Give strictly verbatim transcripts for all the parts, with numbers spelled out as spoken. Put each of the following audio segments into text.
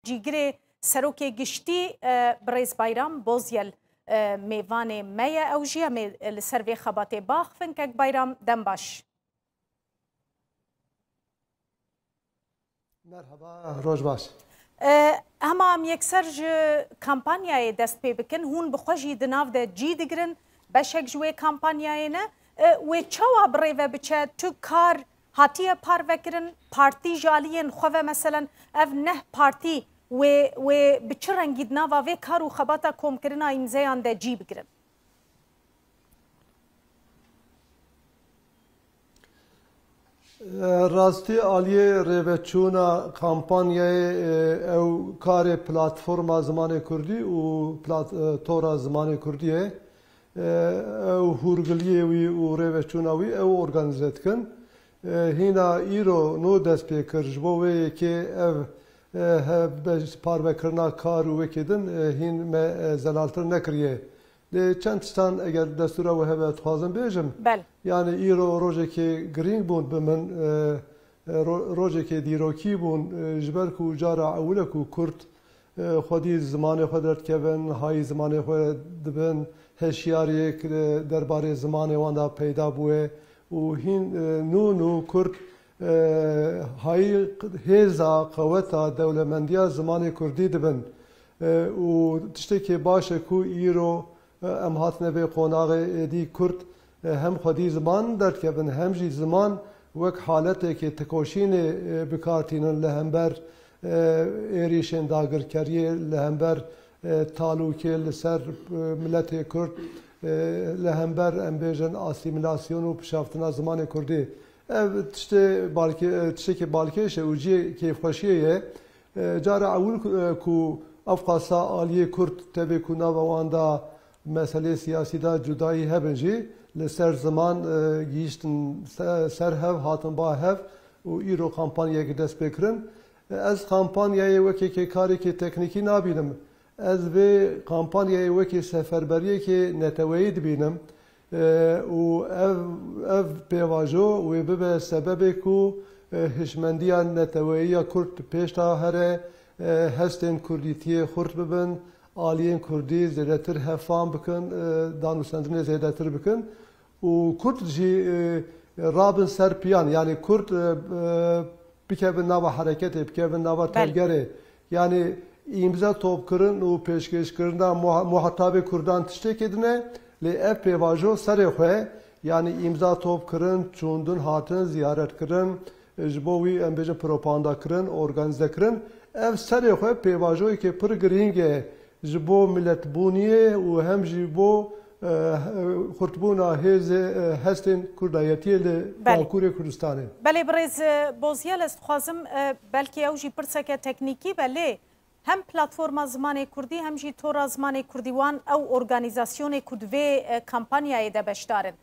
cîgirê serokê giştî, e, birêz Bayram Bozyel, e, mêvanê me ye. Ew jî em ê li ser vê xebatê biaxivin. Kek Bayram, dem baş. Merhaba, roj baş. E, hema em yekser ji kampanyayê dest pê bikin. Hûn bi xwe jî di nav de cî digirin. Beşek ji wê kampanyayê ne. E, wê çawa bi rê ve biçe? Tu kar hatiye parvekirin? Partî ji aliyên xwe ve, meselen, ev neh partî wê, wê bi çi rengî di nava vê kar û xebata komkirina îmzeyan de cî bigirin? Rastî aliyê rêveçûna kampanyayê, e, ew karê platforma zimanê kurdî û plat-, e, tora zimanê kurdî ye. E, ew hûrgiliyê wî û rêveçûna wî ew organîze dikin. E, hîna îro nû dest pê kir, ji bo wê yekê ev, e, he-, be-, parvekirina kar û wekî din, e, hîn me, e, zelaltir nekiriye. Lê çend tiştan eger destûra we hebe, dixwazim bêjim. Bel. Yani îro rojekê girîng bûn bi min, e, e, ro-, rojekê dîrokî bûn, e, ji ber ku cara ewil e ku Kurd, e, xwedî zimanê xwe derdikevin, hayî zimanê xwe dibin, hişyariyek, e, derbarê zimanê wan de peyda bûye û hîn, e, nû nû Kurd, e, hayî hêza, qeweta, dewlemendiya zimanê Kurdî dibin. E, û tiştekê baş e ku îro, e, em hatine vê qonaxê, êdî Kurd, e, hem xwedî ziman derdikevin, hem jî ziman wek haleteke têkoşînê, e, bi kar tînin li hember, e, êrîşên dagirkeriyê, li hember, e, talûkê li ser, e, miletê Kurd, e, li hember, em bêjin, asîmîlasyon û pişaftina zimanê Kurdî. Ev tiştê balkê-, e, tiştekî balkêş e û cihê kêfxweşiyê ye. E, cara ewil ku, e, ku ev qasa aliyê Kurd tevê ku nava wan de meselê siyasî de cudayî hebin jî, li ser ziman, e, gihîştin se-, ser hev, hatin ba hev û îro kampanyayekê dest pê kirin. E, ez kampanyayê wekekê karekê teknîkî nabînim. Ez vê kampanyayê wekî seferberiyekê neteweyî dibînim, e, û ev, ev pêvajo wê bibe sebebê ku, e, hişmendiya neteweyî ya Kurd pêş de here, e, hestên Kurdîtiyê xurt bibin, aliyên Kurdî zêdetir hev fam bikin, e, danûstendinê zêdetir bikin û Kurd jî, e, rabin ser piyan, yani Kurd, e, e, bikevin nava hereketê, bikevin nava Belê. tevgerê. Yani îmza topkirin û pêşkêşkirina muha-, muhatabê Kurdan tiştekê din e, lê ev pêvajo serê xwe, yani îmza topkirin, çûndin hatin, ziyaret kirin, ji bo wî em bêjin propaganda kirin, organîze kirin, ev serê xwe pêvajoyeke pir girîng e. Ji bo miletbûniyê û hem jî bo, e, xurtbûna hêzê, e, hestên kurdayetiyê li Belê. Bakurê Kurdistanê. Belê birêz, e, Bozyel, ez dixwazim, e, belkî ew jî pirseke teknîkî be, lê hem Platforma Zimanê Kurdî hem jî Tora Zimanê Kurdî wan ew organîzasyonê ku di vê, e, kampanyayê de beşdar in.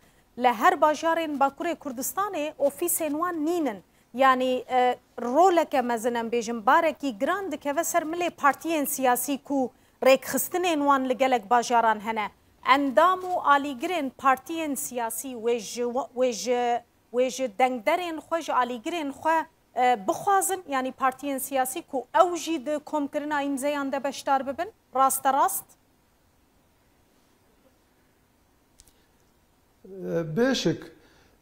Li her bajarên Bakurê Kurdistanê ofîsên wan nînin. Yanî, e, roleke mezin, em bêjin, barekî giran dikeve ser milê partiyên siyasî ku rêkxistinên wan li gelek bajaran hene. Endam û alîgirên partiyên siyasî wê ji, wê ji, wê ji dengderên xwe, ji alîgirên xwe, e, bixwazin, yanî partiyên siyasî ku ew jî di komkirina îmzeyan de beşdar bibin, rasterast? Bêşik.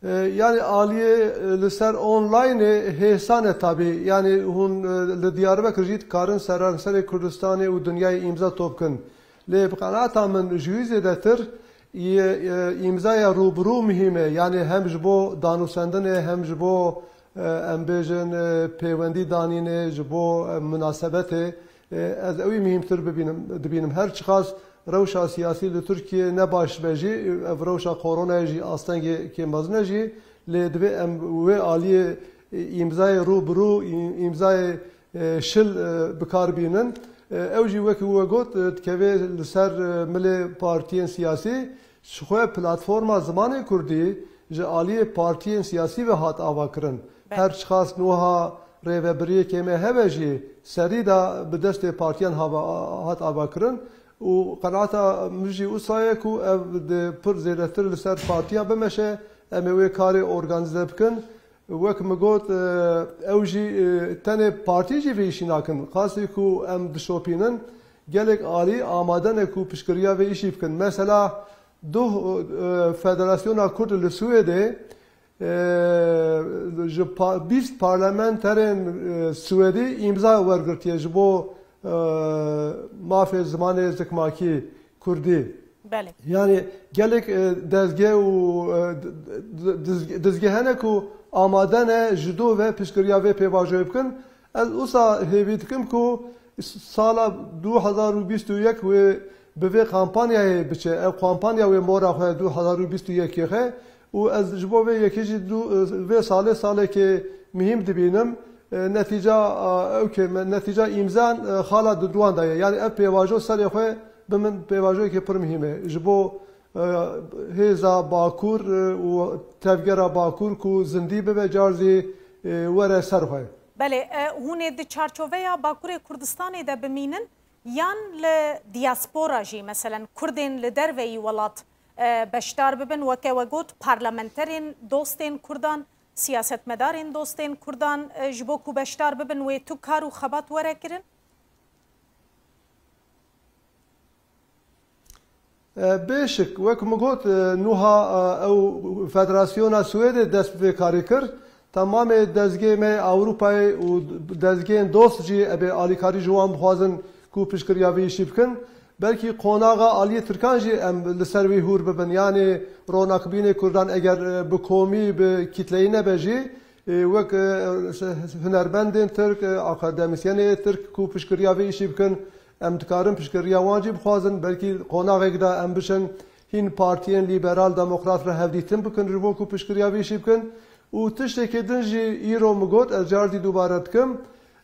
E, yani aliyê, e, li ser onlineê hêsan e tabî. Yani hûn, e, li Diyarbekir jî dikarin seranserê Kurdistanê û dinyayê îmza top kin. Lê bi qenaeta min ji wî zêdetir yê, e, îmzaya rû bi rû muhîm e. Yani hem ji bo danûsendinê, hem ji bo, e, em bêjin, e, pêwendî danînê, ji bo, e, minasebetê, e, ez ewî muhîmtir bibînim, dibînim. Her çiqas rewşa siyasî li Tirkiyê ne baş be jî, ev rewşa koronayê jî astengekê mezin e jî, lê divê em wê aliyê, e, îmzayê rû bi rû, î-, îmzayê, e, şil, e, bi kar bînin. E, ew jî wekî we got, e, dikeve li ser, e, milê partiyên siyasî. Ji xwe platforma zimanê kurdî ji aliyê partiyên siyasî ve hat avakirin. Belê. Her çiqas niha rêvebiriyekê me hebe jî serî de bi destê partiyan hava, hat avakirin û qenaeta min jî wisa ye ku ev di pir zêdetir li ser partiyan bimeşe, em ê wê karê organîze bikin. Wek min got, e, ew jî, e, tenê partî jî vê îşî nakin. Qasî ku em dişopînin, gelek alî amade ne ku piştgiriya vê îşî bikin. Mesela, duh, e, Federasyona Kurd li Swêdê, e, ji pa-, bîst parlamenterên, e, Swêdî îmza wergirtiye ji bo, e, mafê zimanê zikmakî, kurdî. Belê. Yani gelek, e, dezge û, e, d-, d-, dizge-, dizge hene ku amade ne ji dû ve piştgiriya vê pêvajoyê bikin. Ez usa hêvî dikim ku sala du hezar û bîst û yek wê bi vê kampanyayê biçe. Ev kampanya wê mora xwe du hezar û bîst û yekê xe û ez ji bo vê yekê jî du, e, vê salê salekê muhîm dibînim. E, netîca, e, ew ke me, netîca îmzan, e, xala di duwan de ye. Yani ev pêvajo serê xwe bi min pêvajoyekê pir muhîm e. Ji bo, e, hêza Bakur, e, û tevgera Bakur ku zindî bibe, car zî, e, were ser xwe. Belê, e, hûn ê di çarçoveya Bakurê Kurdistanê de bimînin yan li diaspora jî, meselen, Kurdên li derveyî welat, e, beşdar bibin, weke we got, parlamenterên dostên Kurdan, siyasetmedarên dostên Kurdan, e, ji bo ku beşdar bibin, wê tu kar û xebat were kirin? E, bê şik, wek min got, e, nuha, e, ew Federasyona Swêdê dest bi vê karê kir. Temamê dezgê me Ewropayê û dezgên dost jî ebê alîkarî ji wan bixwazin ku piştgiriya vê îşî bikin. Belkî qonaxa aliyê Tirkan jî em li ser wî hûr bibin. Yanî ronakbînê Kurdan eger, e, bi komî, bi kîtleyî nebe jî, e, wek, e, hunermendên Tirk, e, akademîsyenê Tirk ku piştgiriya vê îşî bikin, em dikarin piştgiriya wan jî bixwazin. Belkî qonaxek de em bişin hîn partiyên lîberal demokrat re hevdîtin bikin ji bo ku piştgiriya vê îşî bikin. Û tiştekê din jî îro min got, ez car dî dubare dikim,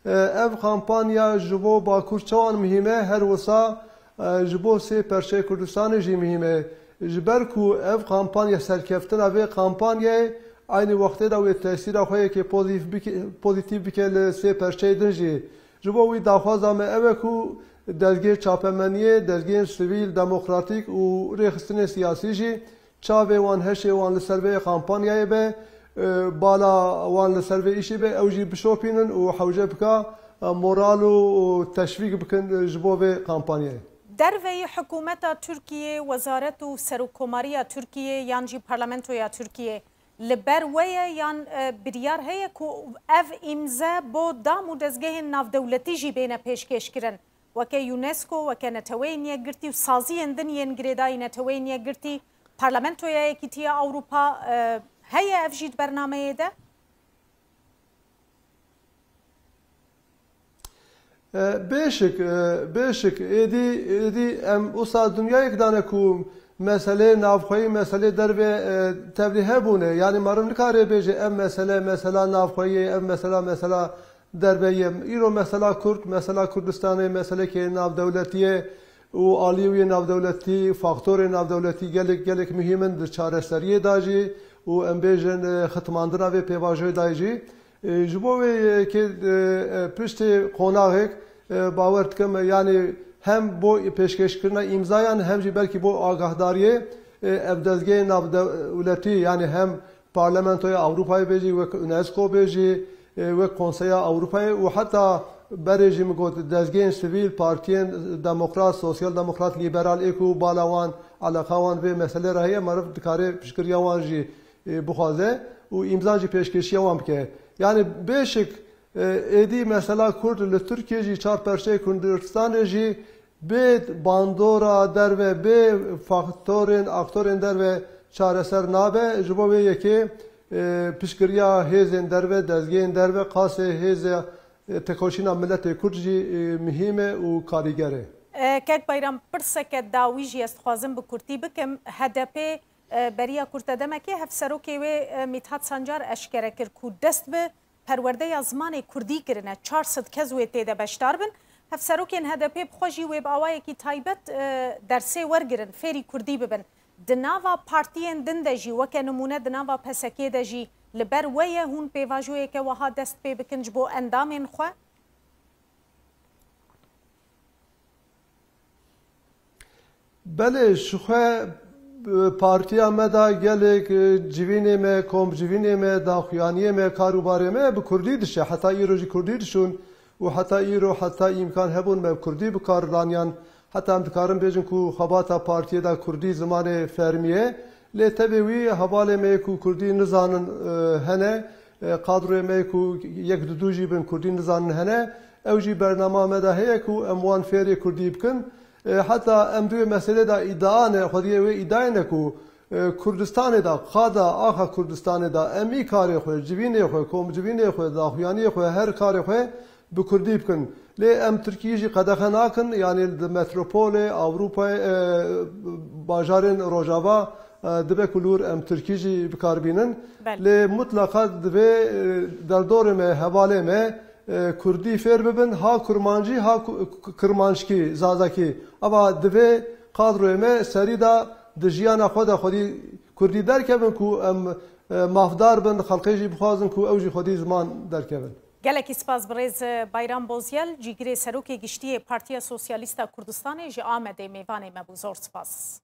e, ev kampanya ji bo Bakur çawan muhîm e, her wisa, e, ji bo sê perçeyê Kurdistanê jî muhîm e. Ji ber ku ev kampanya, serkeftina vê kampanyayê eynî wextê de wê tesîra xwe yekê pozîf bike-, pozîtîf bike li sê perçeyê din jî. Ji bo wî daxwaza me ew e ku dezgê çapemeniyê, dezgên sivîl, demokratîk û rêxistinê siyasî jî çavê wan, heşê wan li ser vê kampanyayê be, e, bala wan li ser vê îşê be, ew jî bişopînin û hewce bika, e, moral û, û teşvîk bikin, e, ji bo vê kampanyayê. Derveyî hikûmeta Tirkiyê, wezaret û serokkomariya Tirkiyê yan jî parlamentoya Tirkiyê li ber we ye yan, e, biryar heye ku ev îmze bo dam û dezgehên navdewletî jî bêne pêşkêşkirin? Weke UNESCO, weke Neteweyên Yekgirtî û saziyên din yên girêdayî Neteweyên Yekgirtî, Parlamentoya Yekîtiya Ewropa, e, heye ev jî di bernameyê de? E, bêşik, e, bêşik, êdî, êdî em wisa dinyayek dane ku meselê navxweyî, meselê derve, e, tevlî hebûne. Yanî meriv nikare bêje ev mesele, mesela navxweyî ye, ev mesela, mesela derve ye. Îro mesela Kurd, mesela Kurdistanê, meseleke navdewletî ye û alî wî navdewletî, faktorê navdewletî gelek, gelek muhîm in di çareseriyê de jî û em bêjin, e, xitmandina vê pêvajoyê de jî. E, ji bo wê yekê, e, e, piştê qonaxek, e, bawer dikim, e, yanî hem bo pêşkêşkirina îmzayan hem jî belkî bo agahdariyê, e, ev dezgehê navdewletî, yanî hem Parlamentoya Ewropayê bê jî, wek UNESCO bê jî, e, wek Konseya Ewropayê û heta berê jî min got dezgehên sivîl, partiyên demokrat, sosyal demokrat, lîberal ê ku bala wan, eleqa wan vê meselê re heye, meriv dikare piştgiriya wan jî, e, bixwaze û îmzan jî pêşkêşiya wan bike. Yanî bêşik, e, êdî mesela Kurd li Tirkiye jî, çar perçeyê Kurdistanê jî bê bandora derve, bê faktorên, aktorên derve çareser nabe. Ji bo vê yekê, e, piştgiriya hêzên derve, dezgehên derve, qasê hêzê, e, tekoşîna miletê Kurd jî, e, muhîm e û karîger e. E, Kek Bayram, pirseke dawî jî ez dixwazim bi kurtî bikim. H D P, e, beriya kurte demekê hevserokê wê, e, Mîthat Sancar eşkere kir ku dest bi perwerdeya zimanê kurdî kirine, çar sed kes wê tê de beşdar bin. Hevserokên H D P bi xwe jî wê bi awayekî taybet, e, dersê wergirin, fêrî kurdî bibin. Di nava partiyên din de jî, weke nimûne di nava P S K'ê de jî li ber we ye hûn pêvajoyeke wiha dest pê bikin ji bo endamên xwe? Belê, ji xwe Partiya me de gelek, e, civînê me, komcivînê me, daxuyaniyê me, kar û barê me bi kurdî dişe. Heta îro jî kurdî dişûn û heta îro, heta îmkan hebûn me bi kurdî bi kar daniyan. Heta em dikarin bêjin ku xebata partiyê de kurdî zimanê fermî ye. Lê tevê wî hevalê me yê ku kurdî nizanin, e, hene, e, kadroyê me yê ku yek du du jî bin kurdî nizanin hene. Ew jî bernama me de heye ku em wan fêrê kurdî bikin. E, heta em di wê meselê de îdia ne, xwediyê wê îdayê ne ku, e, Kurdistanê de, qada axa Kurdistanê de em î karê xwe, civînê xwe, komcivînê xwe, daxuyaniyê xwe, her karê xwe bi kurdî bikin. Lê em tirkî jî qedexe nakin, yanî di metropolê, Ewropayê, e, bajarên Rojava, e, dibe ku li wir em tirkî jî bi kar bînin. Belê. Lê mutleqa divê, e, derdorê me, hevalê me, e, kurdî fêr bibin, ha kurmancî, ha ku-, k-, kirmanckî, zazakî. Eva divê kadroyê me serî de di jiyana xwe de xwedî kurdî derkevin ku em, e, mafdar bin, xelkê jî bixwazin ku ew jî xwedî ziman derkevin. Gelekî spas birêz Bayram Bozyel, cîgirê serokê giştî yê Partiya Sosyalîst a Kurdistanê ji Amedê mêvanê me bû. Zor spas.